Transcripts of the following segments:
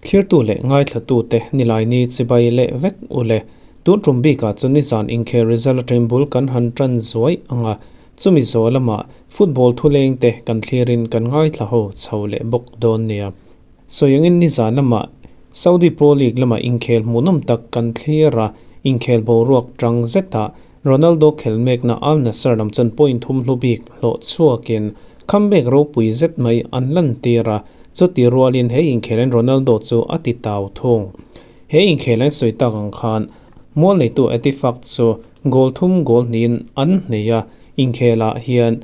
Thlirtu leh ngaithlatute Nilaini chibai leh vek u le. Tun tum bikah chu nizan inkhel result atangin bul kan han tan zuai ang a, chumi zawh lamah football thulengte kan thlirin kan ngaithla ho chho leh bawk dawn nia. Sawi angin nizan lamah Saudi Pro League lamah inkhel hmuhnawm tak kan thlir a, inkhel boruak tang zetah Ronaldo khel mekna Al Nassr lam chuan point thum hlu bik hlawh chhuakin comeback ropui zet mai an lantir a, chuti rualin he inkhelain Ronaldo chu a ti tau thung. He inkhelain sawi tak ang khan mual neitu Ettifaq chu goal thum goal hnihin an hnei a, inkhelah hian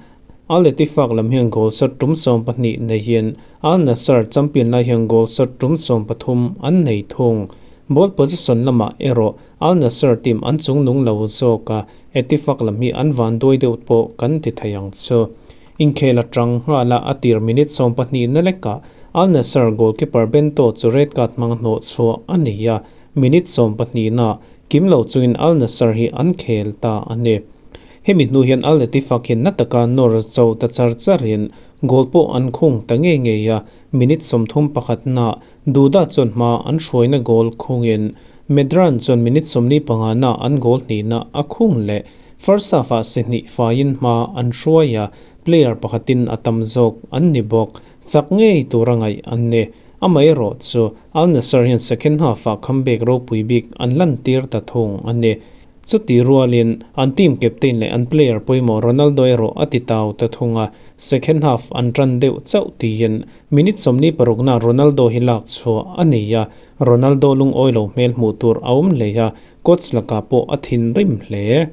Al Ettifaq lam hian goal shot tum 12 neihin Al Nassr champion lai hian goal shot tum 13 an nei thung. Ball possession lamah erawh Al Nassr team an chungnung lo zawk a, Ettifaq lam hi an van duai deuh pawh kan ti thei ang chu. Inkhel atang nghal a, a tir minute 12 na lekah Al Nassr goalkeeper Bento chu red card hmang hnawh chhuah a ni a, minute 12 na kim lo chungin Al Nassr hi an khel ta a ni. Hemi hnu hian Al Ettifaq hian na taka nawr cho ta char charin goal pawh an khung ta ngei ngei a, minute 31 na Duda chuan hma an hruaina goal khungin Medran chuan minute 45 na an goal hnihna a khung leh first half ah si hnih faiin hma an hruai a, player pakhatin a tam zawk an ni bawk. Chak ngei tur a ngaih an ni. Amaherawh chu Al Nassr hian second half ah comeback ropui bik an lantir ta thung a ni. Chuti rualin an team captain leh an player pawimawh Ronaldo erawh a ti tau ta thung a, second half an tan deuh chauh tiin minute 26 na Ronaldo hi lak chhuah a nei a, Ronaldo lungawi lo hmel hmuh tur a awm hlei a, coach lakah pawh a thinrim hle.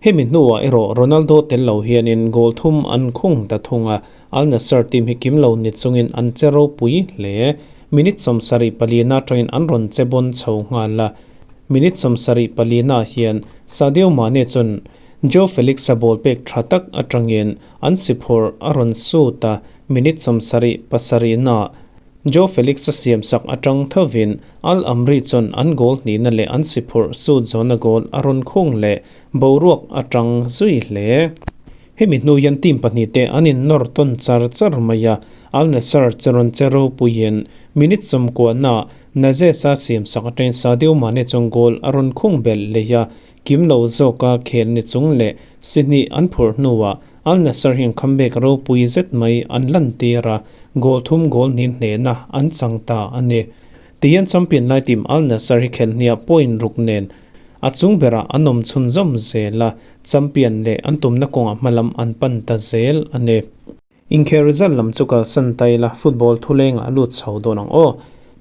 Hemi hnuah erawh Ronaldo tel lo hianin goal thum an khung ta thung a, Al Nassr team hi kim lo ni chungin an che ropui hle. Minute 74 na atangin an rawn che bawn chho nghal a, minute 74 na hian Sadio Mane chuan Joao Felix a ball pek tha tak atangin an siphur a rawn sut a, minute 77 na Joao Felix a siam sak atang thovin Al Amri chuan an goal hnihna leh an siphur sut zawna goal a rawn khung leh boruak atang zui hle. Hemi hnu hian team pahnih te an in nawr tawn char char mai a, Al Nassr che rawn che ropuiin minute 90 na Nazes a siam sak atangin Sadio Mane chuan goal a rawn khung belh leh a, kim lo zawka khel ni chung leh si hnih an phurh hnuah Al Nassr hian comeback ropui zet mai an lantir a, goal thum goal hnih hnehna an chang ta a ni. Tihian champion lai team Al Nassr hi khelh hniah point ruk nen a chung berah an awm chhunzawm zel a, champion leh an tumna kawngah hmalam an pan ta zel a ni. Inkhel result lam chu kalsan ta ila, football thulengah a lut chho dawn ang aw.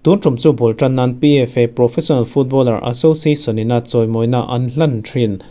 Tun tum chu ball tan nan PFA Professional Footballer Association ina chawimawina an hlan thin.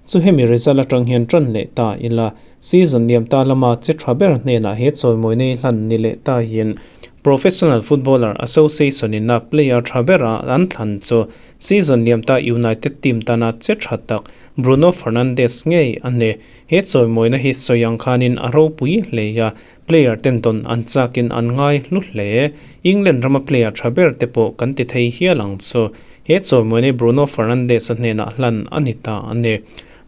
Chu hemi result atang hian tan leh ta ila, season liam ta lama che tha ber hnenah he chawimawina hi hlan ni leh ta hian Professional Footballer Association ina player tha bera an thlan chu season liam ta United team tana che tha tak Bruno Fernandes ngei a ni. He chawimawina hi sawi ang khanin a ropui hle a, player ten tawn an chakin an ngai hlu hle. England rama player tha ber te pawh kan ti thei hial ang chu. He chawimawina hi Bruno Fernandes a hnenah hlan a ni ta a ni.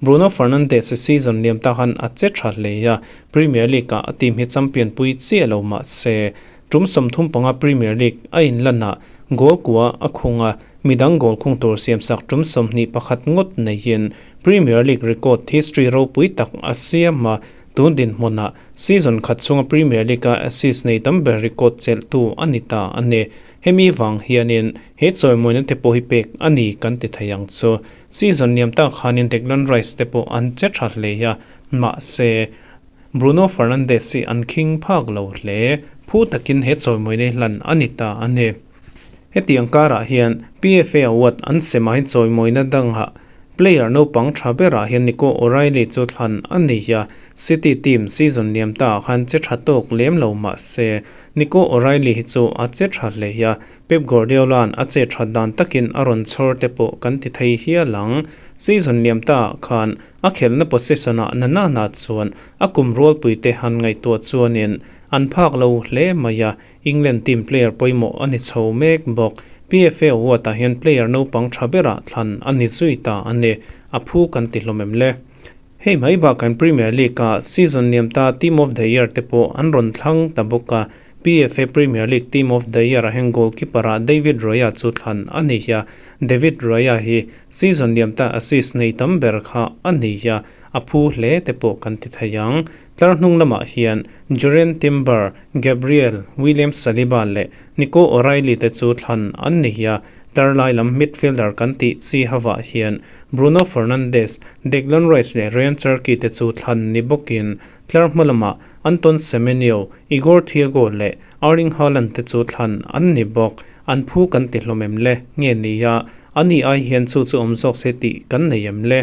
Bruno Fernandes season liam ta khan a che tha hle a, Premier League ah a team hi champion pui chiah lo mah se, tum 35 Premier League a inlanah goal kua a khung a, midang goal khung tur siam sak tum 21 ngawt neihin Premier League record history ropui tak a siam a, tun dinhmunah season khat chunga Premier League a assist nei tam ber record chelhtu a ni ta a ni. Hemi wang hianin he chawimawina te pawh hi pek a ni kan ti thei ang chu. Season liam tak khanin Declan Rice te pawh an che tha hle a, mahse Bruno Fernandes hi an khing phak lo hle. Phu takin he chawimawina hi hlan a ni ta a ni. Hetiang karah hian PFA Award an semah hi chawimawina dangah player naupang tha berah hian Nico O'Reilly chu thlan a ni a, City team season liam ta khan che tha tawk lem lo mah se Nico O'Reilly hi chu a che tha hle a, Pep Guardiola-an a che tha dan takin a rawn chhawr te pawh kan ti thei hial ang. Season liam ta khan a khelna possession-ah na na na chuan a kum rualpui te han ngaihtuah chuanin an phak lo hle mai a, England team player pawimawh a ni chho mek bawk. PFA Award ah hian player naupang tha berah thlan a ni zui ta a ni. A phu kan ti hlawm em le. Hei mai bak kan Premier League ah season liam ta Team of the Year te pawh an rawn thlang ta bawk a. PFA Premier League Team of the Year-ah hian goalkeeper-ah David Raya chu thlan a ni a, David Raya hi season liam ta assist nei tam ber kha a ni a, a phu hle te pawh kan ti thei ang. Tlar hnung lamah hian Jurrien Timber, Gabriel, William Saliba leh Nico O'Reilly te chu thlan an ni a, tlar lai lam midfielder kan tih chi havah hian Bruno Fernandes, Declan Rice leh Rayan Cherki te chu thlan ni bawkin tlar hma lamah Anton Semenyo, Igor Thiago leh Erling Haaland te chu thlan an ni bawk. An phu kan ti hlawm em le? Nge nia, ani ai hian chu chu awm zawk se tih kan nei em le?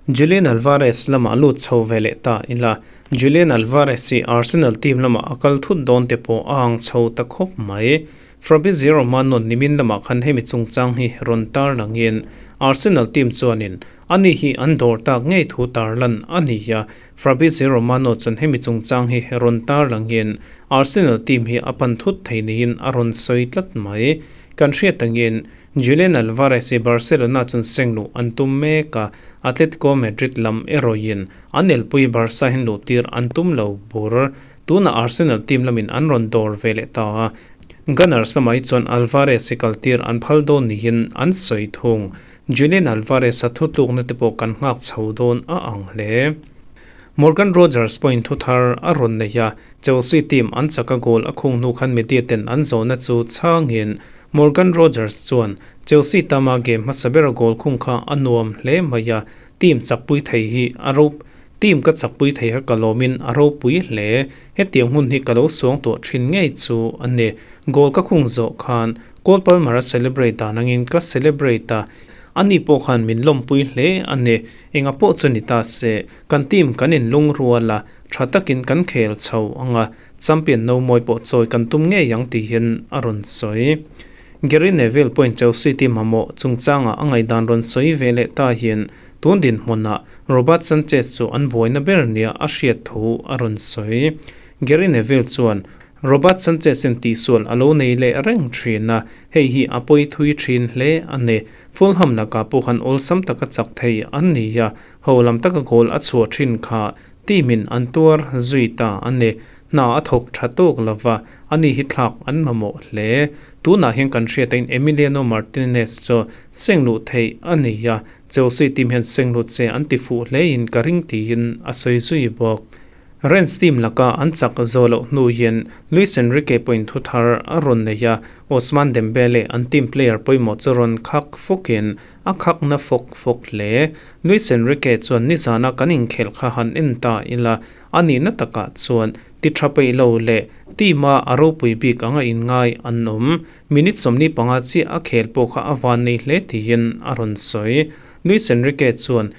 Julian Alvarez lamah lut chho ve leh ta ila, Julian Alvarez hi Arsenal team lamah a kal thut dawn te pawh a ang chho ta khawp mai. Fabrizio Romano nimin lamah khan hemi chungchang hi rawn tar langin Arsenal team chuanin ani hi an dawr tak ngei thu tarlan a ni a, Fabrizio Romano chuan hemi chungchang hi rawn tar langin Arsenal team hi a pan thut thei niin a rawn sawi tlat mai. Kan hriat angin Julian Alvarez hi Barcelona chuan seng luh an tum mek a, Atletico Madrid lam erawhin an elpui Barca hian luh tir an tum lo bur. Tunah Arsenal team lamin an rawn dawr ve leh ta a, Gunners lamah hi chuan Alvarez hi kal tir an phal dawn niin an sawi thung. Julian Alvarez-a thutlukna te pawh kan nghak chho dawn a ang hle. Morgan Rogers pawhin thu thar a rawn nei a, Chelsea team an chaka goal a khung hnu khan media ten an zawhna chu chhangin Morgan Rogers chuan Chelsea tama game hmasa bera goal khung kha a nuam hle mai a, team chakpui thei hi a ro team ka chakpui thei kha ka lawmin a ropui hle. Hetiang hun hi ka lo suang tawh thin ngei chu a ni. Goal ka khung zawh khan Cole Palmer a celebrate dan angin ka celebrate a, ani pawh khan min lawmpui hle a ni. Enga pawh chu ni ta se, kan team kan inlungrual a, tha takin kan khel chho ang a, Champion no mawi pawh chawi kan tum ngei ang tihin a rawn sawi. Gary Neville pawhin Chelsea team mamawh chungchangah a ngaihdan rawn sawi ve leh ta hian tun dinhmunah Robert Sanchez chu an buaina ber nia a hriat thu a rawn sawi. Gary Neville chuan Robert Sanchez-in tihsual a lo nei leh reng thin a, hei hi a pawi thui thin hle a ni. Fulham lakah pawh khan awlsam taka chak thei an ni a, ho lam taka goal a chhuah thin kha Team-in an tuar zui ta a ni. Hna a thawk tha tawk lo va, ani hi thlak an mamawh hle. Tunah hian kan hriat ain Emiliano Martinez chu seng luh theih a ni a, Chelsea team hian seng lut se an ti fuh hlein ka ring tiin a sawi zui bawk. Rennes team laka an chak zawh loh hnu hian Luis Enrique pawhin thu thar a rawn nei a, Ousmane Dembele an team player pawimawh chu rawn khak fawkin A khakna fawk fawk hle. Luis Enrique chuan nizana kan inkhelh kha han en ta ila, a nihna takah chuan ti tha peih lo leh team-a a ropui bik anga inngai an awm. Minute 25 chiah a khel pawh kha a van nei hle tiin a rawn sawi. Luis Enrique chuan,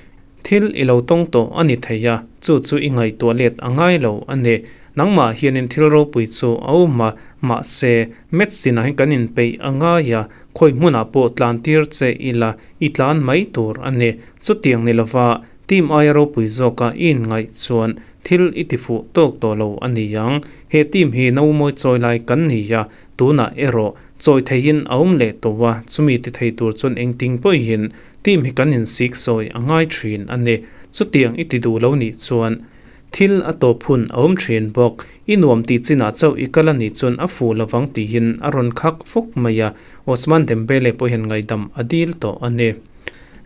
Thil i lo tawng tawh a ni thei a, chu chu i ngaihtuah let a ngai lo a ni. Nangmah hianin thil ropui chu a awm a, mahse, match tinah hian kan inpeih a ngai a, Khawi hmunah pawh tlan tir che ila i tlan mai tur a ni. Chutiang ni lova team aia ropui zawka i inngaih chuan thil i ti fuh tawk tawh lo a ni ang. He team hi nomawi chawi lai kan ni a, tunah erawh chawi theihin a awm leh tawh a, chumi ti thei tur chuan engting pawhin team hi kan insik sawi a ngai thin a ni. Chutiang i ti duh lo nih chuan Thil a tawp hun a awm thin bawk. I nuam tih chinah chauh i kal a nih chuan a fuh lovang tihin a rawn khak fawk mai a, Ousmane Dembele pawhin ngaihdam a dil tawh a ni.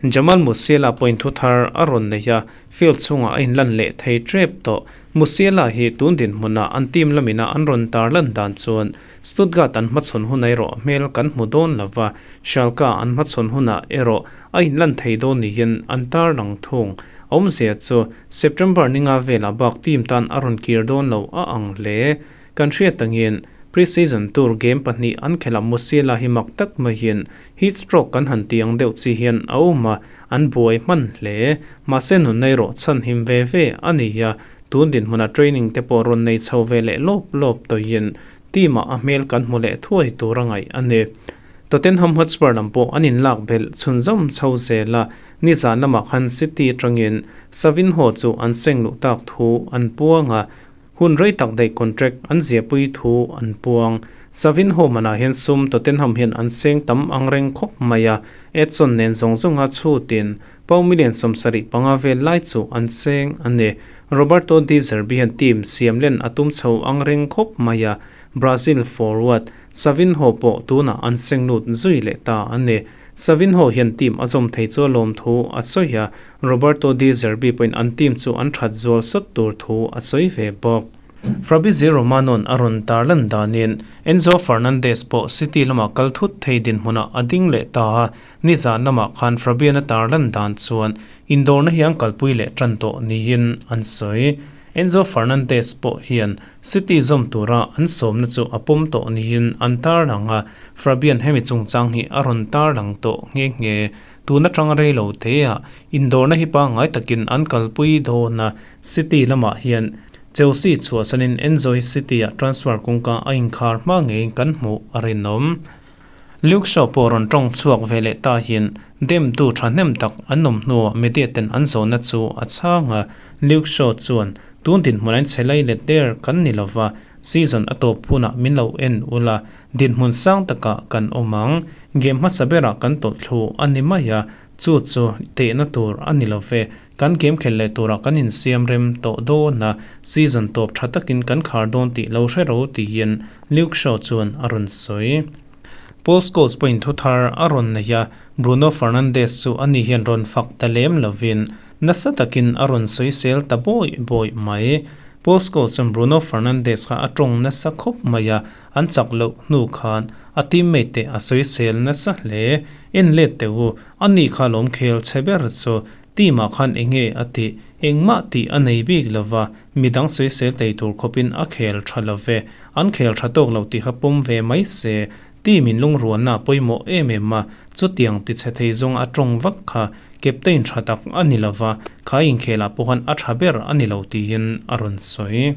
Jamal Musiala pawhin thu thar a rawn nei a, field chhungah a inlan leh thei tep tawh. Musiala hi tun dinhmunah an team lamina an rawn tarlan dan chuan Stuttgart an hmachhawn hun erawh hmel kan hmu dawn lo va, Schalke an hmachhawn hunah erawh a inlan thei dawn niin an tarlang thung. Awmzia chu September ninga velah bak team tan a rawn kir dawn lo a ang hle. Kan hriat angin pre-season tur game pahnih an khelh a Musiala hi mak tak maiin heat stroke kan han ti ang deuh chi hian a awm a, an buai hman hle. Mahse nunna erawh chhan him ve ve a ni a, tun dinhmuna training te pawh rawn nei chho ve leh lawp lawp tawhin team ah a hmel kan hmu leh thuai tur a ngaih a ni. Tottenham Hotspur lam pawh an inlak belh chhunzawm chho zel a, Nizan lamah khan City atangin Savinho chu an seng luh tak thu an puang a, hun rei tak daih contract an ziahpui thu an puang. Savinho manah hian sum Tottenham hian an seng tam ang reng khawp mai a, Edson nen zawng zawnga chhutin pound million 75 vel lai chu an seng a ni. Roberto De Zerbi hian team siam len a tum chho ang reng khawp mai a. Brazil forward Savinho pawh tunah an seng lut zui leh ta a ni. Savinho hian team a zawm thei chu a lawm thu a sawi a, Roberto De Zerbi pawhin an team chu an that zual sawt tur thu a sawi ve bawk. Fabrizio Romano-a'n a rawn tarlan danin Enzo Fernandez pawh City lamah kal thut thei dinhmunah a ding leh ta a, nizan lamah khan Fabian-a tarlan dan chuan indawrna hi an kalpui leh tan tawh niin an sawi. Enzo Fernandez pawh hian City zawm tura an sawmna chu a pawm tawh niin an tarlang a, Fabian hemi chungchang hi a rawn tarlang tawh nghe nghe. Tun atanga rei lo teah indawrna hi pangngai takin an kalpui dawn a, City lamah hian Chelsea chhuahsanin Enzo hi City-ah transfer kawngka a inkhar hma ngeiin kan hmuh a rinawm. Luke Shaw pawh rawn tawng chhuak ve leh ta hian demtu thahnem tak an awm hnuah media ten an zawhna chu a chhang a, Luke Shaw chuan, Tun dinhmun a inchhe lai let der kan ni lova, season a tawp hunah min lo en ula, dinhmun sang takah kan awm ang. Game hmasa berah kan tawlh thlu a ni mai a, chu chu tehna tur a ni lo ve. Kan game khelh leh turah kan insiam rem tawh dawn a, season tawp tha takin kan khar dawn tih lo hre ro tiin Luke Shaw chuan a rawn sawi. Paul Scholes pawhin thu thar a rawn nei a, Bruno Fernandes chu ani hian rawn fak ta lem lovin nasa takin a rawn sawisel ta bawih bawih mai. Paul Scholes chuan Bruno Fernandes kha a tawng nasa khawp mai a, an chak loh hnu khan a teammate te a sawisel nasa hle. En let teh u, ani kha lawm khel chhe ber chu Team-ah khan enge a tih? Engmah tih a nei bik lo va, midang sawisel thei tur khawpin a khel tha lo ve. An khel tha tawk lo tih kha pawm ve mai se. Team in lungrualna a pawimawh em em a, chutiang tichhe thei zawng a tawng vak kha captain tha tak a ni lo va, kha inkhelah pawh khan a tha ber a ni lo tiin a rawn sawi.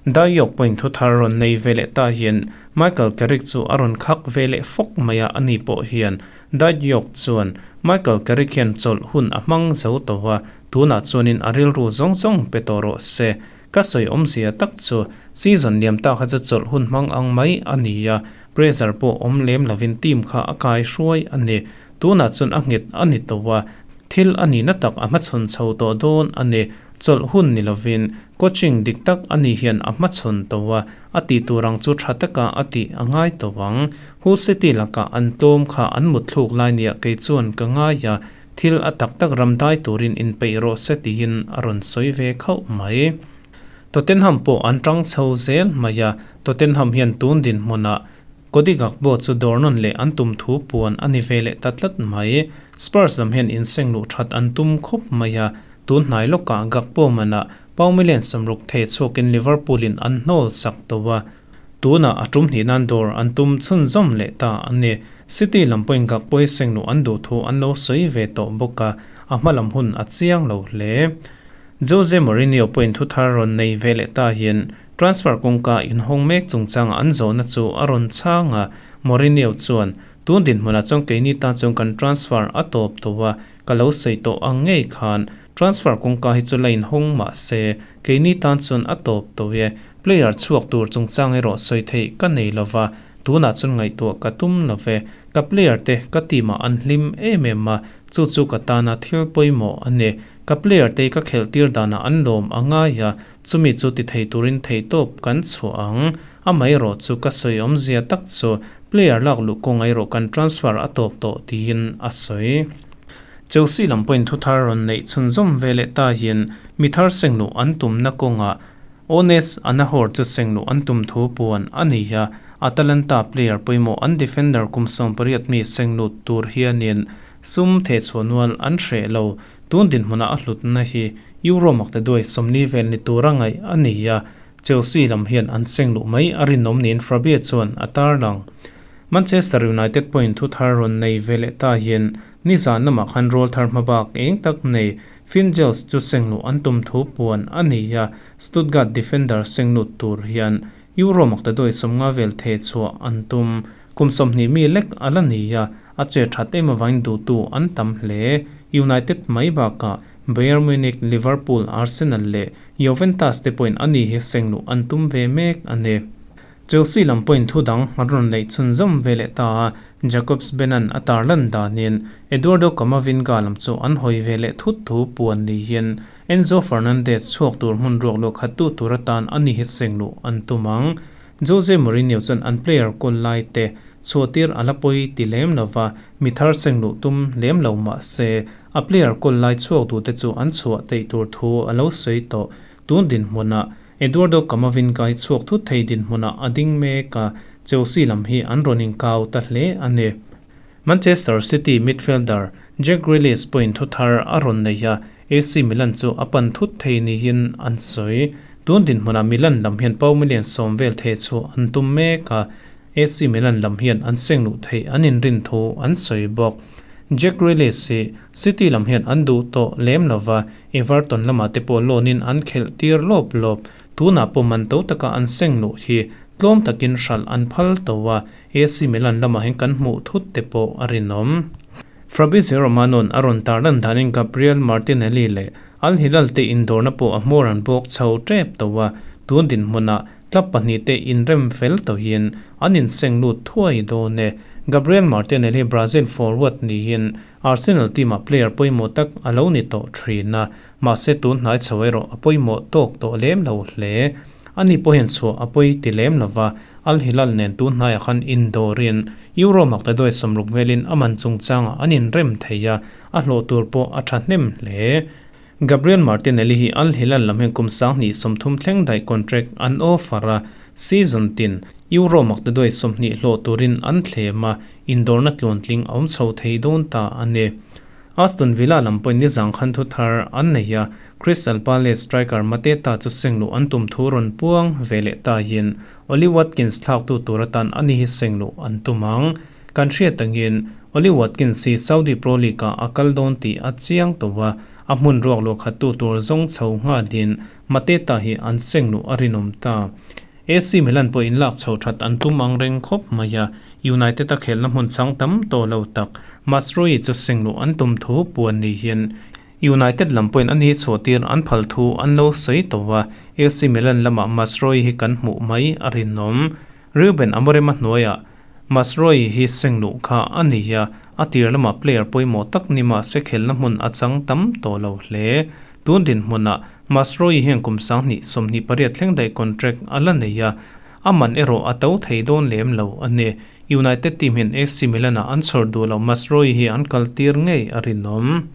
Dayok pawhin thu thar rawn nei ve leh ta hian Michael Carrick chu a rawn khak ve leh fawk mai a, ani pawh hian Dayok chuan Michael Carrick hian chawlh hun a hmang zo tawh a, tunah chuanin a rilru zawng zawng pe tawh rawh se. Ka sawi awmzia tak chu season liam ta kha chu chawlh hun hmang ang mai a ni a, pressure pawh awm lem lovin team kha a kai hruai a ni. Tunah chuan a nghet a ni tawh a, thil a nihna tak a hmachhawn chho tawh dawn a ni. Chawlh hun ni lovin coaching dik tak a ni hian a hmachhawn tawh a, a tih tur ang chu tha taka a tih a ngai tawh ang. Hull City lakah an tlawm kha an mut thluk lai nia kei chuan ka ngai a, thil a tak tak ram dai turin inpeih rawh se tiin a rawn sawi ve khauh mai. Tottenham pawh an tang chho zel mai a, Tottenham hian tun dinhmunah Cody Gakpo chu dawr nawn leh an tum thu puan a ni ve leh ta tlat mai. Spurs lam hian inseng luh that an tum khawp mai a, tun hnai lawkah Gakpo manah Paumilen 60 thei chhuakin Liverpool-in an hnawl sak tawh a, tunah a tum hnih nan dawr an tum chhunzawm leh ta a ni. City lam pawhin Gakpo hi seng luh an duh thu an lo sawi ve tawh bawk a, a hma lam hun a chiang lo hle. Jose Mourinho pawhin thu thar rawn nei ve leh ta hian transfer kawngka inhawng mek chungchanga an zawhna chu a rawn chhang a, Mourinho chuan, Tun dinhmunah chuan keini tan chuan kan transfer a tawp tawh a, ka lo sawi tawh ang ngei khan transfer kawngka hi chu la inhawng mah se, keini tan chuan a tawp tawh e. Player chhuak tur chungchang erawh sawi theih ka nei lo va, tunah chuan ngaihtuah ka tum lo ve. Ka player te ka team ah an hlim em em a, chu chu ka tana thil pawimawh a ni. Ka player te ka khelh tir danah an lawm a ngai a, chumi chu ti thei turin theihtawp kan chhuah ang. Amaherawh chu ka sawi awmzia tak chu player lak luh kawng erawh kan transfer a tawp tawh tiin a sawi. Chelsea lam pawhin thu thar rawn neih chhunzawm ve leh ta hian mi thar seng luh an tumna kawngah Ones Anahor chu seng luh an tum thu puan a ni a, Atalanta player pawimawh an defender kum 18 mi seng lut tur hianin sum thehchhuah nual an hreh lo. Tun dinhmunah a hlutna hi Euro maktaduai 40 vel ni tura ngaih a ni a, Chelsea lam hian an seng luh mai a rinawm niin Fabia chuan a tarlang. Manchester United pawhin thu thar rawn nei ve leh ta hian nizan lamah khan rawl thar hmabak eng tak nei Finn Gilles chu seng luh an tum thu puan a ni a, Stuttgart defender seng lut tur hian Euro maktaduai 50 vel theh chhuah an tum. Kum 20 mi lek a la ni a, a che that em avangin duhtu an tam hle. United mai bakah Bayern Munich, Liverpool, Arsenal leh Juventus te pawhin a ni hi seng luh an tum ve mek a ni. Chelsea lam pawhin thu dang an rawn neih chhunzawm ve leh ta a, Jacobs Benan a tarlan danin Eduardo Camavinga lam chu an hawi ve leh thut thu puan niin Enzo Fernandez chhuak tur hmun ruak luah khattu tur atan a ni hi seng luh an tum ang. Jose Mourinho chuan an player kawl lai te chhuahtir a la pawi ti lem lova, mi thar seng luh tum lem lo mah se a player kawl lai chhuak duh te chu an chhuah theih tur thu a lo sawi tawh. Tun dinhmunah Eduardo Camavinga hi chhuak thut thei dinhmunah a ding mek a, Chelsea lam hi an rawn inkau ta hle a ni. Manchester City midfielder Jack Grealish pawhin thu thar a rawn nei a, AC Milan chu a pan thut thei niin an sawi. Tun dinhmunah Milan lam hian pau million 10 vel theh chhuah an tum mek a, AC Milan lam hian an seng luh theih an inrin thu an sawi bawk. Jack Grealish hi City lam hian an duh tawh lem lova, Everton lamah te pawh loan in an khelh tir lawp lawp. Tunah pawh man to taka an seng luh hi tlawm takin hralh an phal to a, AC Milan lamah hian kan hmuh thut te pawh a rinawm. Fabrizio Romano-a'n a rawn tarlan danin Gabriel Martinelli leh Al Hilal te indawrna pawh a hmawr an bawk chho tep to a, tun dinhmunah club pahnihte inrem fel tawhin an inseng lut thuai dawn e. Gabriel Martinelli Brazil forward niin Arsenal team-ah player pawimawh tak a lo ni tawh thin a, mahse tun hnai chho erawh a pawimawh tawk tawh lem lo hle. Ani pawh hian chhuah a pawi ti lem lova, Al Hilal nen tun hnaiah khan indawrin Euro maktaduai 60 velin a man chungchangah an inrem thei a, a hlawh tur pawh a thahnem hle. Gabriel Martinelli hi Al Hilal lam hian kum 2030 thleng daih contract an offer a, season tin Euro maktaduai 20 hlawh turin an thlem a, indawrna tluantling a awm chho thei dawn ta a ni. Aston Villa lam pawhin nizang khan thu thar an nei a, Crystal Palace striker Mateta chu seng luh an tum thu rawn puang ve leh tahin Ollie Watkins thlaktu tur atan ani hi seng luh an tum ang. Kan hriat angin Ollie Watkins hi Saudi Pro League-ah a kal dawn tih a chiang tawh a, a hmun ruak luah khattu tur zawng chho nghalin Mateta hi an seng luh a rinawm ta. AC Milan pawh inlak chho that an tum ang reng khawp mai a, United a khelhna hmun chang tam tawh lo tak Mazraoui chu seng luh an tum thu puan ni hian United lam pawhin a ni chhuahtir an phal thu an lo sawi tawh a, AC Milan lamah Mazraoui hi kan hmuh mai a rinawm. Ruben Amorim a hnuaiah Mazraoui hi seng luh kha a ni a, a tir lamah player pawimawh tak ni mahse khelhna hmun a chang tam tawh lo hle. Tun dinhmunah Mazraoui hian kum 2028 thleng daih contract a la nei a, a man erawh a to thei dawn lem lo a ni. United team hian AC Milan-ah an chhawr duh loh Mazraoui hi an kaltir ngei a rinawm.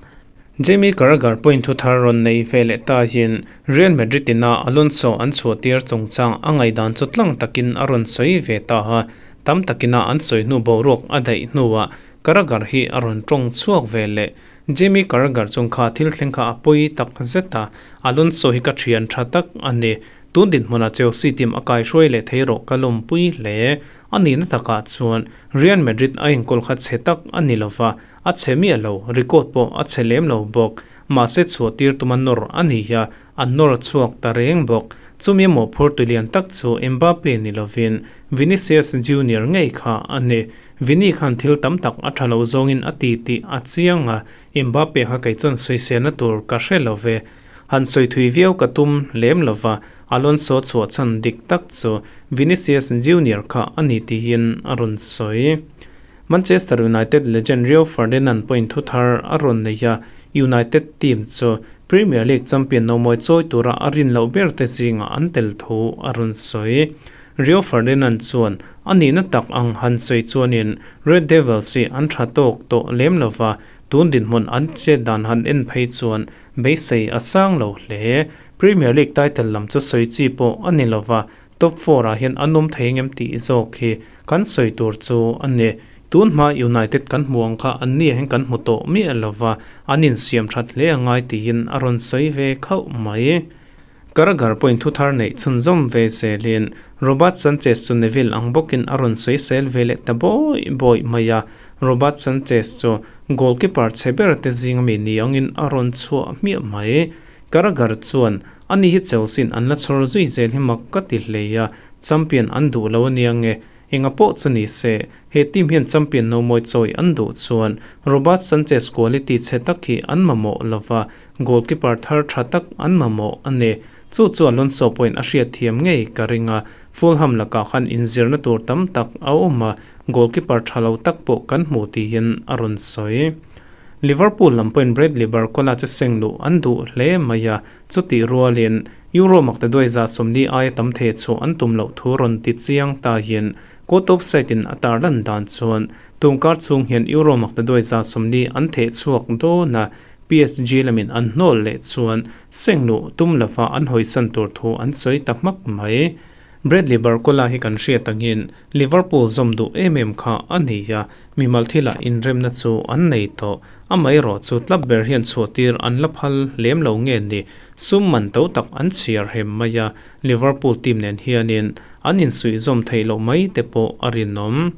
Jamie Carragher pawhin thu thar rawn nei ve leh ta hian Real Madrid ina Alonso an chhuahtir chungchang a ngaihdan chu tlang takin a rawn sawi ve ta a, tam takina an sawi hnu boruak a daih hnuah Carragher hi a rawn tawng chhuak ve leh. Jamie Carragher chung kha thil thleng kha a pawi tak zet a, Alonso hi ka thian tha tak a ni. Tun dinhmunah Chelsea team a kaihruai leh thei rawh ka lawmpui hle. A nihna takah chuan Real Madrid a enkawl kha chhe tak a ni lova, a chhe miah lo, record pawh a chhe lem lo bawk. Mahse chhuahtir tuma nawr a ni a, a nawr chhuak ta reng bawk. Chumi a mawhphur tuilian tak chu Mbappe ni lovin Vinicius Junior ngei kha a ni. Vini khan thil tam tak a tha lo zawngin a ti tih a chiang a, Mbappe kha kei chuan sawiselna tur ka hre lo ve. Han sawi thui viau ka tum lem lova, Alonso chhuah chhan dik tak chu Vinicius Junior kha a ni tiin a rawn sawi. Manchester United legend Rio Ferdinand pawhin thu thar a rawn nei a, United team chu Premier League champion nomawi chawi tura a rin loh ber te zingah an tel thu a rawn sawi. Rio Ferdinand chuan a nihna tak ang han sawi chuanin Red Devils hi an tha tawk tawh lem lova, tun dinhmun an chet dan han en phei chuan beisei a sang lo hle. Premier League title lam chu sawi chi pawh a ni lova, top 4 ah hian an awm thei ngem tih zawk hi kan sawi tur chu a ni. Tun hma United kan hmu ang kha an ni ah hian kan hmu tawh miah lova, an insiam that hle a ngai tiin a rawn sawi ve khauh mai. Carragher pawhin thu thar neih chhunzawm ve zelin Robert Sanchez chu Neville ang bawkin a rawn sawi sel ve leh ta bawih bawih mai a, Robert Sanchez chu goalkeeper chhe ber te zing ami ni angin a rawn chhuah hmiah mai. Carragher chuan ani hi Chelsea-in an la chhawr zui zel hi mak ka ti hlei a, champion an duh lo ania nge. Enga pawh chu ni se, he team hian champion no mawi chawi an duh chuan Robert Sanchez quality chhe tak hi an mamawh lova, goalkeeper thar tha tak an mamawh a ni. Chu chu Alonso pawhin a hriat thiam ngei ka ring a, Fulham lakah khan inzirna tur tam tak a awm a, goalkeeper tha lo tak pawh kan hmu tiin a rawn sawi. Liverpool lam pawhin Bradley Barcola chu seng luh an duh hle mai a, chutih rualin Euro maktaduai 40 aia tam theh chhuah an tum loh thu rawn ti chiang ta hian CaughtOffside in a tarlan dan chuan tungkar chhung hian Euro maktaduai 40 an theh chhuak dawn a, PSG lamin an hnawl leh chuan seng luh tum lova an hawisan tur thu an sawi ta hmak mai. Bradley Barcola hi kan hriat angin Liverpool zawm duh em em kha a ni a, mimal thilah inremna chu an nei tawh. Amaherawh chu club ber hian chhuahtir an la phal lem lo nge ni, sum man to tak an chhiar hem mai a, Liverpool team nen hianin an insuih zawm theih loh mai te pawh a rinawm.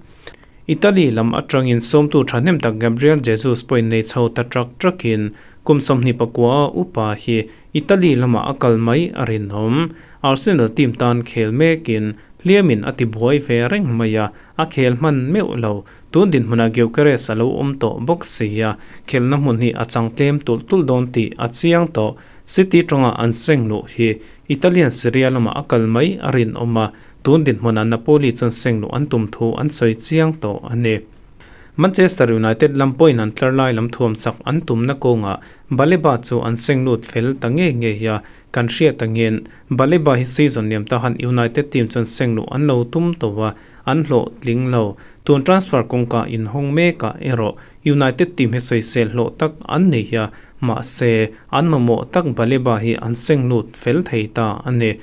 Italy lam atangin sawmtu thahnem tak Gabriel Jesus pawhin nei chho ta trak trakin kum 29 a upa hi Italy lamah a kal mai a rinawm. Arsenal team tan khel mekin hliamin a ti buai ve reng mai a, a khel hman meuh lo. Tun dinhmunah Gyökeres a lo awm tawh bawk si a, khelna hmun hi a chang tlem tulh tulh dawn tih a chiang tawh. City tawngah an seng luh hi Italian Serie A lamah a kal mai a rinawm a, tun dinhmunah Napoli chuan seng luh an tum thu an sawi chiang tawh a ni. Manchester United lam pawhin an tlar lai lam thuam chak an tumna kawngah Baleba chu an seng lut fel ta ngei ngei a, kan hriat angin Baleba hi season liam ta han United team chuan seng luh an lo tum tawh a, an hlawh tling lo. Tun transfer kawngka inhawng mekah erawh United team hi sawisel hlawh tak an nei a, mahse an mamawh tak Baleba hi an seng lut fel thei ta a ni.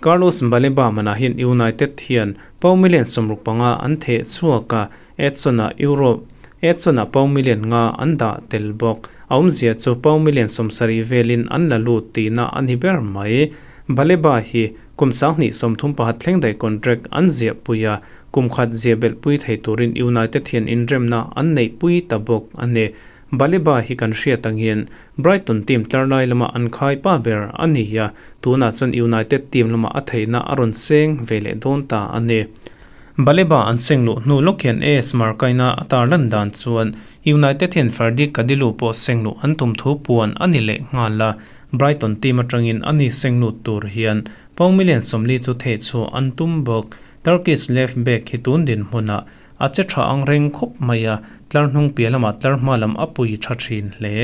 Carlos Baleba manah hian United hian pound million 65 an theh chhuak a, Edson-a Euro Edson-a pound million 5 an dah tel bawk. A awmzia chu pound million 70 velin an la lut tihna a ni ber mai. Baleba hi kum 2034 thleng daih contract an ziah pui a, kum khat zia belh pui thei turin United hian inremna an neih pui ta bawk a ni. Baleba hi kan hriat angin Brighton team tlar lai lama an khai pa ber a ni a, tunah chuan United team lama a theihna a rawn seng ve leh dawn ta a ni. Baleba an seng luh hnu lawk hian AS Markaina a tarlan dan chuan United hian Ferdi Kadilu pawh seng luh an tum thu puan a ni leh nghal a, Brighton team atangin a ni seng lut tur hian pound million 40 chu theh chhuah an tum bawk. Turkish left back hi tun dinhmunah a che tha ang reng khawp mai a, tlar hnung piah lamah tlar hma lam a pui tha thin hle.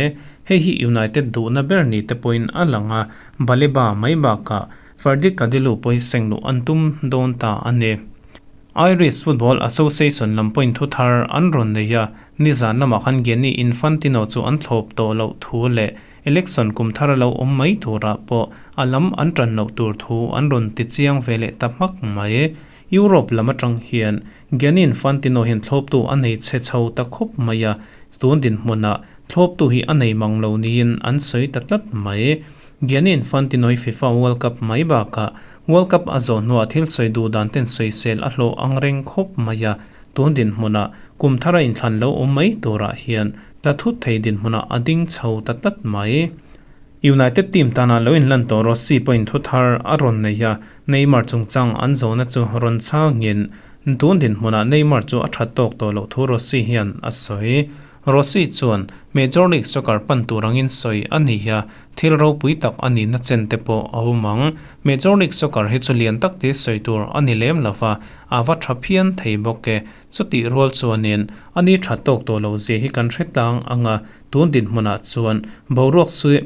Hei hi United duhna ber ni te pawhin a lang a, Baleba mai bakah Ferdi Kadilu pawhi seng luh an tum dawn ta a ni. Irish Football Association lam pawhin thu thar an rawn nei a, nizan lamah khan Gianni Infantino chu an thlawp tawh loh thu leh election kum thar a lo awm mai turah pawh a lam an tan loh tur thu an rawn ti chiang ve leh ta hmak mai. Europe lam atang hian Gianni Infantino hian thlawptu a nei chhe chho ta khawp mai a, tun dinhmunah thlawptu hi a nei mang lo niin an sawi ta tlat mai. Gianni Infantino hi FIFA World Cup mai bakah World Cup a zawh hnuah thil sawi duh dan ten sawisel a hlawh ang reng khawp mai a, tun dinhmunah kum thar a inthlan lo awm mai turah hian tla thut thei dinhmunah a ding chho ta tlat mai. United team tana lo inlan tawh Rossi pawhin thu thar a rawn nei a, Neymar chungchang an zawhna chu rawn chhangin tun dinhmunah Neymar chu a that tawk tawh loh thu Rossi hian a sawi. Rossi chuan Major League Soccer pan tur angin sawi a ni a, thil ropui tak a nihna chen te pawh a awm ang. Major League Soccer hi chu lian tak te sawi tur a ni lem lova, a va tha phian thei bawk e. Chutih rual chuanin a ni tha tawk tawh lo zia hi kan hre tlang ang a, tun dinhmunah chuan boruak sui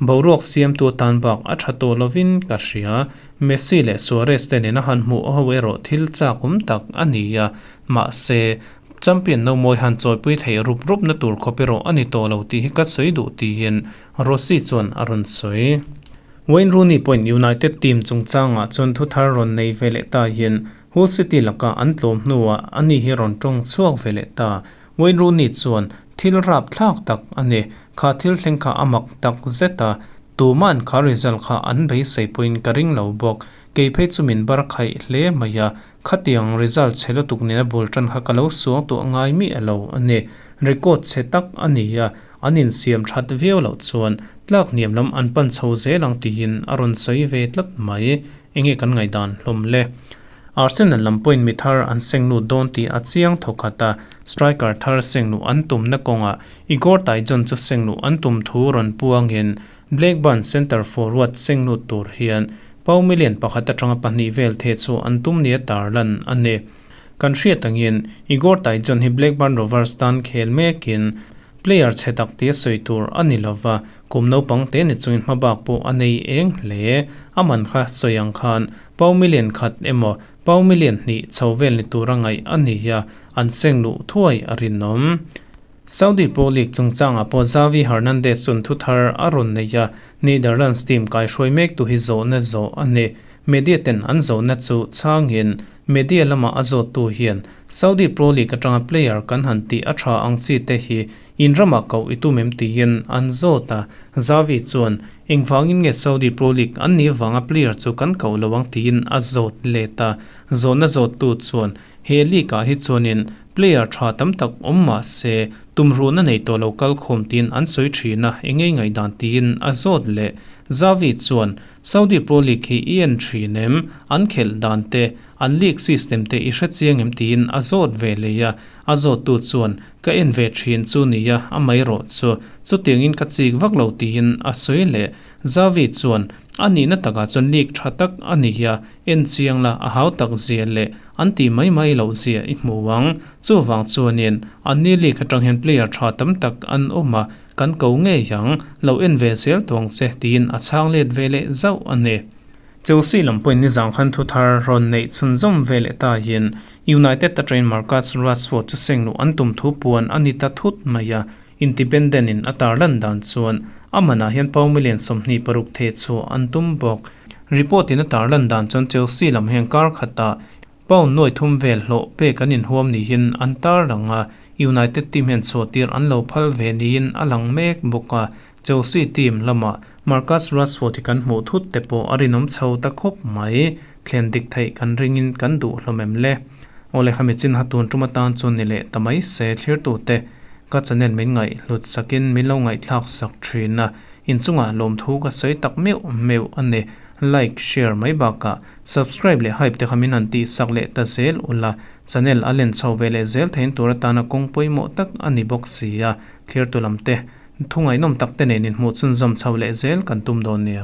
boruak siamtu atan bak a tha tawh lovin ka hria. Messi leh Suarez te nena han hmuh ho erawh thil chak awm tak a ni a, mahse Champion no mawi han chawipui theih rup rup na tur khawp erawh a ni tawh lo tih hi ka sawi duh tiin Rossi chuan a rawn sawi. Wayne Rooney pawhin United team chungchangah chuan thu thar rawn nei ve leh ta hian Hull City laka an tlawm hnuah ani hi rawn tawng chhuak ve leh ta. Wayne Rooney chuan thil rap thlak tak a ni, kha thil thleng kha a mak tak zet a, tuman kha result kha an beisei pawhin ka ring lo bawk, kei phei chu min bar khaih hle mai a, Khatiang result chhe lutuk nena bul tan kha ka lo suang tawh ngai miah lo a ni. Record chhe tak a ni a, an insiam that viau loh chuan tlak hniam lam an pan chho zel ang tiin a rawn sawi ve tlat mai. Enge kan ngaihdan hlawm le? Arsenal lam pawhin mi thar an seng lut dawn tih a chiang thawkhat a, striker thar seng luh an tumna kawngah Igor Tyjon chu seng luh an tum thu rawn puangin Blackburn centre forward seng lut tur hian pound million pakhat atanga pahnih vel the chu an tum nia tarlan a ni. Kan hriat angin Igor Tyjon hi Blackburn Rovers tan khel mekin Player chhe tak tia sawi tur a ni lova, kum naupang te ni chungin hmabak pawh a nei eng hle. A man kha sawi ang khan pau million khat emaw pau million hnih chho vel ni tura ngaih a ni a, an seng luh thuai a rinawm. Saudi Pro League chungchangah pawh Xavi Hernandez chuan thu thar a rawn nei a, Netherlands team kaihruai mektu hi zawhna zawh a ni. Media ten an zawhna chu chhangin media lama a zawttu hian Saudi Pro League atanga player kan han tih a tha ang chi te hi in ramah koh i tum em tiin an zawt a, Xavi chuan engvangin nge Saudi Pro League an nih vanga player chu kan koh lo ang tiin a zawt let a, zawhna zawttu chuan He league ah hi chuanin player tha tam tak awm mah se tumruhna nei tawh lo kal khawm tiin an sawi thin a, eng ngei ngaihdan tiin a zawt leh. Xavi chuan, Saudi Pro League hi i en thin em? An khelh dan te, an league system te i hre chiang em tiin a zawt ve leh a. A zawttu chuan, Ka en ve thin chu nia, amaherawh chu chutiangin ka chik vak lo tiin a sawi leh. Xavi chuan, A nihna takah chuan league tha tak a ni a, en chiang la a hau tak zia leh an tih mai mai loh zia i hmu ang. Chuvang chuanin anni league atang hian player tha tam tak an awm a, kan ko ngei ang, lo en ve zel tawng che tiin a chhang let ve leh zauh a ni. Chelsea lam pawhin nizang khan thu thar rawn neih chhunzawm ve leh ta hian United atangin Marcus Rashford chu seng luh an tum thu puan a ni ta thut mai a, Independent in a tarlan dan chuan a manah hian pau million 26 theh chhuah an tum bawk. Report in a tarlan dan chuan Chelsea lam hian kar khatah pound nuai thum vel hlawh pek an inhuam niin an tarlang a, United team hian chhuah tir an lo phal ve niin a lang mek bawk a. Chelsea team lamah Marcus Rashford hi kan hmuh thut te pawh a rinawm chho ta khawp mai. Thlen dik theih kan ringin kan duh hlawm em le? Awle khami chin ha tun tum atan chuan ni leh ta mai se thlirtute ka channel min ngaih hlut sakin min lo ngaihthlak sak thin a, inchungah lawmthu ka sawi tak meuh meuh a ni. Like, share mai bakah subscribe leh hype te kha min han tih sak leh ta zel ula, channel a len chho ve leh zel thein tur atana kawng pawimawh tak a ni bawk si a, thlirtu lam te thu ngaihnawm tak te nen inhmuh chhunzawm chho leh zel kan tum dawn nia.